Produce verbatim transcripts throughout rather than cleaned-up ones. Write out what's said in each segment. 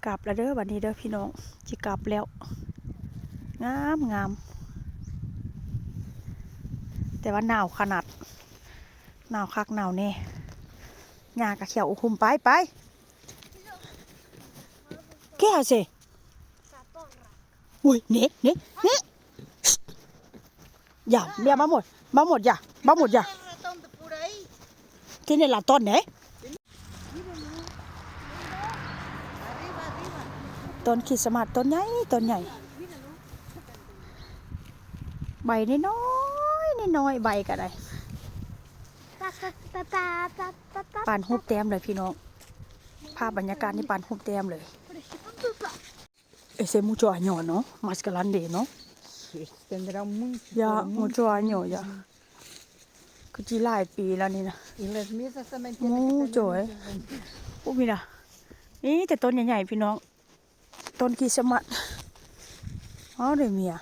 กลับแล้วเด้อ บัดนี้เด้อพี่น้อง สิกลับแล้ว งามงาม แต่ว่าหนาวขนาด หนาวคักหนาวแน่ ย่ากะเขียวอุคุม ไปไป ¿Qué hace? Uy, ne, ne, ne. Ya, ya, vamos, vamos ya, vamos ya. Tiene ratón, ¿eh? ต้นคริสต์มาสต้นใหญ่ ต้นใหญ่ ใบน้อยๆ น้อยๆ ใบก็ได้ ปานฮูบแต้มเลยพี่น้อง ภาพบรรยากาศนี่ปานฮูบแต้มเลย Ese mucho año, ¿no? Más grande, ¿no? Sí, tendrá mucho, ya, pero mucho mucho año, ya. คือจีหลายปีแล้วนี่นะ Y las misas también tienen que tener mucho, ¿eh? Muchos años. โอ้ มีนะ นี่แต่ต้นใหญ่ๆ พี่น้อง ต้นคริสต์มาส อ๋อ เดี๋ยวมีอ่ะ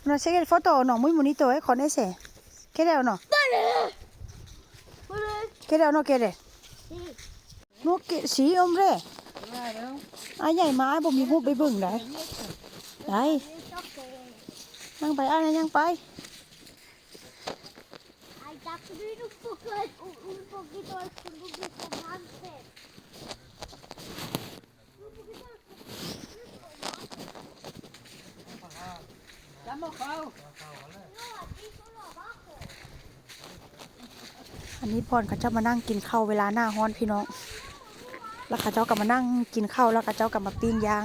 No sé qué foto, no, muy bonito, ¿eh? Con ese. ¿Quiere o no? ¿Quiere o no quiere? Sí. No que, sí, hombre. Claro. อ้ายใหญ่มา อ้ายบ่มีฮูบไปเบิ่งได้ ได้ นั่งไป อ้ายนั่งไป Hay que subir un poco, un, un poquito el volumen, compadre. Está mojado. No, aquí solo abajo. อันนี้พรเขาเจ้ามานั่งกินข้าวเวลาหน้าร้อนพี่น้อง แล้วเขาเจ้าก็มานั่งกินข้าว แล้วเขาเจ้าก็มาปิ้งย่าง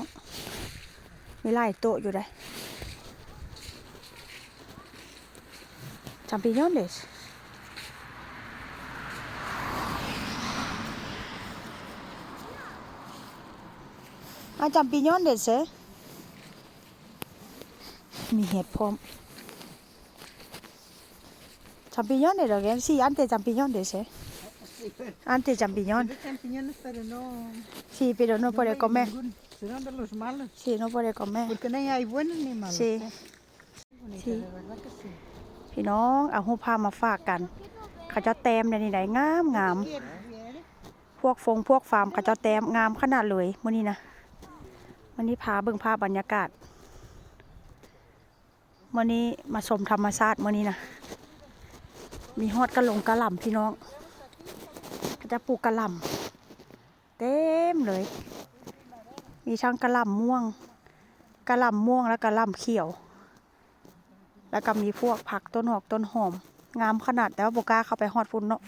มีหลายโต๊ะอยู่เด้ Champiñones. Ah, champiñones, ¿eh? มีเห็ดพร้อม Champiñones, ¿lo que? Sí, antes champiñones, ¿eh? Sí, pero antes champiñón. Pero champiñones, pero no. Sí, pero no puede comer. Ninguno. Serán de los malos. Sí, no puede comer. Porque no hay buenos ni malos, sí. Sí. พี่น้อง เอารูปภาพมาฝากกัน เขาเจ้าแต้มในนี่ได้งามงาม พวกฟงพวกฟาร์มเขาเจ้าแต้มงามขนาดเลยมื้อนี้นะ มื้อนี้พาเบิ่งภาพบรรยากาศ มื้อนี้มาชมธรรมชาติมื้อนี้นะ มีฮอดกะหลงกะหล่ำพี่น้อง เขาจะปลูกกะหล่ำเต็มเลย มีทั้งกะหล่ำม่วง กะหล่ำม่วงและกะหล่ำเขียว แล้วก็มีพวกผักต้นหอกต้นหอม งามขนาด แต่ว่าบ่กล้าเข้าไปฮอดพุ้นเนาะ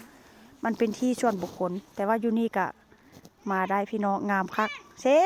มันเป็นที่ส่วนบุคคล แต่ว่าอยู่นี่ก็มาได้พี่น้อง งามคักเซ่